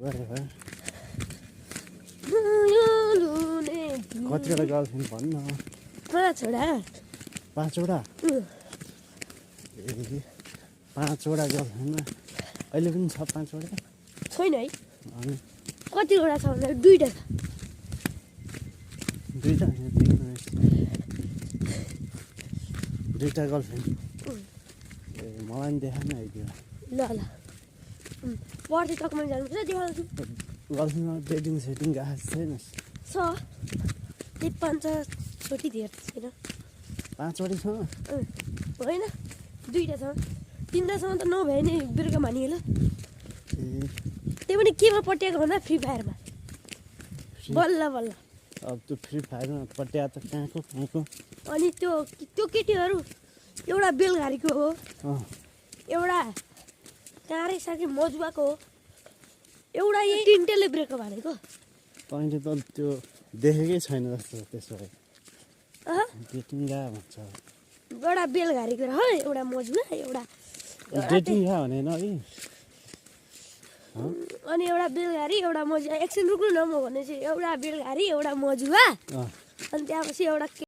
गरे भयो कतिवटा गर्लफ्रेन्ड भन्न 5वटा 5वटा ए 5वटा गर्लफ्रेन्डमा अहिले पनि छ 5वटा छैन है अनि कतिवटा छ भन्दा 2टा छ 2टा 2टा गर्लफ्रेन्ड ए मलाई नि देखा न आइदियो ल ल पर्सि टकमा जानुपर्छ देखाउँछु गर्लफ्रेन्डमा डेटिङ सेटिङ गएको छैन छ त्यही 5-6 धेर छैन 5वटा छ होइन 2टा छ 3टासम्म त नभए नि बेलुका मानिएला ए त्यो पनि केमा पट्याएको भन्दा फ्री फायरमा बल्ल बल्ल अब त्यो फ्री फायरमा पट्या त कहाँको अनि त्यो केटीहरू एउटा बेलघारीको हो एउटा काँडे साकी मजुवाको हो एउटा यही तिनटेले ब्रेकअप हानेको तैँले त त्यो देखेकै छैन जस्तो त्यसो भए अह डेटिङ गएको भन्छ एउटा बेलघारीको हो एउटा मजुवा एउटा डेटिङ गएको भनेन अघि अनि एउटा बेलघारी एउटा मजुवा एकछिन रुक्नु न म भनेपछि एउटा बेलघारी एउटा मजुवा अनि त्यहाँपछि एउटा